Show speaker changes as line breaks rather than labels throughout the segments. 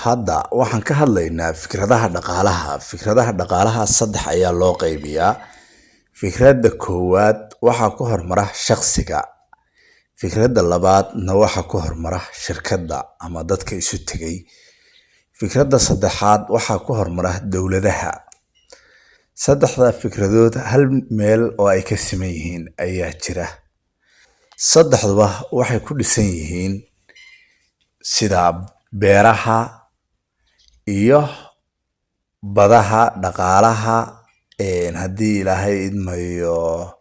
Hadda waxaan ka hadlaynaa fikradaha dhaqaalaha. Fikradaha dhaqaalaha saddex ayaa loo qaybiyaa. Fikradda koowaad waxaa ku hormara shakhsiga. Fikradda labaadna waxaa ku hormara shirkadda ama dadka isu tegay. Fikradda saddexaad waxaa ku hormara dowladaha. Saddexda fikradood hal meel oo ay ka siman yihiin ayaa jira. Saddexduba waxay ku dhisan yihiin sida beeraha iyo badaha, dhaqaalaha, haddii Ilaahay idmayo,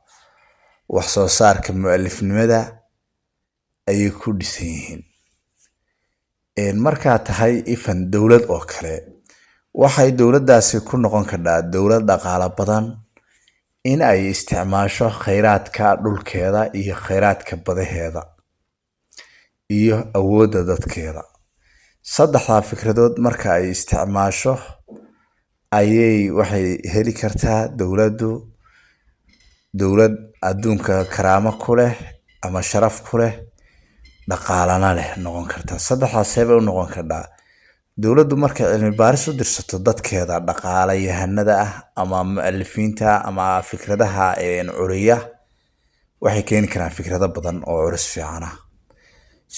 wax soo saarka mu'alifnimada ayay ku dhisan yihiin. Markaa tahay ifan dowlad oo kale, waxay dowladdaasi ku noqon kartaa dowlad dhaqaale badan in ay isticmaasho kheyraadka dhulkeeda iyo kheyraadka badaheeda iyo awoodda dadkeeda. Saddexdaa fikradood marka ay isticmaasho ayay waxay heli kartaa dowladdu dowlad adduunka karaamo ku leh ama sharaf ku leh, dhaqaalana leh noqon karta. Saddexdaas see bay u noqon kartaa? Dowladdu markay cilmi baaris u dirsato dadkeeda dhaqaalayahanada ah ama mu'alifiinta ama fikradaha curiya, waxay keeni karaan fikrado badan oo curis fiican ah.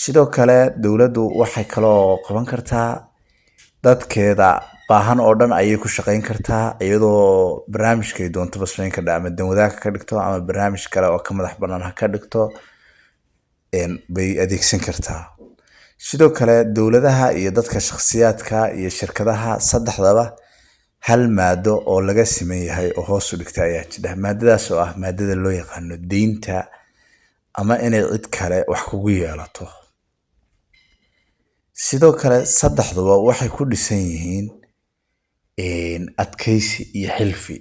Sidoo kale dowladdu waxay kaloo qaban kartaa dadkeeda baahan oo dhan ayay ku shaqeyn kartaa, iyadoo barnaamijkay doontaba samayn kartaa, ama danwadaag ka dhigto ama barnaamij kale oo ka madax bannaan ha ka dhigto bay adeegsan kartaa. Sidoo kale dowladaha iyo dadka shakhsiyaadka iyo shirkadaha saddexdaba hal maado oo laga siman yahay oo hoos u dhigta ayaa jira, maadadaas oo ah maadada loo yaqaano deynta ama inay cid kale wax kugu yeelato. Sidoo kale saddexduba waxay ku dhisan yihiin adkeysi iyo xilfi.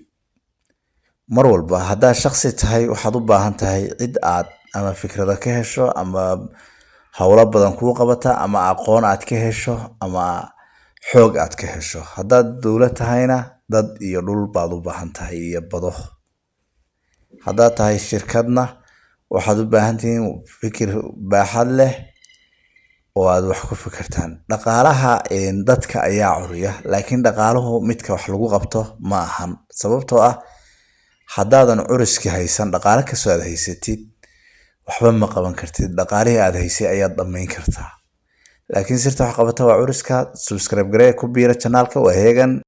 Mar walba haddaad shakhsi tahay, waxaad u baahan tahay cid aad ama fikrado ka hesho ama howlo badan kuu qabata ama aqoon aad ka hesho ama xoog aad ka hesho. Haddaad dowlad tahayna, dad iyo dhul baad u baahan tahay iyo bado. Haddaad tahay shirkadna, waxaad u baahan tihiin fikir baaxad leh oo aad wax ku fikirtaan. Dhaqaalaha dadka ayaa curiya, laakiin dhaqaaluhu midka wax lagu qabto ma ahan, sababtoo ah haddaadan curiski haysan, dhaqaale kastoo aad haysatid waxba ma qaban kartid. Dhaqaalihii aad haysay ayaad dhammayn kartaa, laakiin sirta wax qabata waa curiska. Subscribe garee, ku biira channelka, waa Heegan.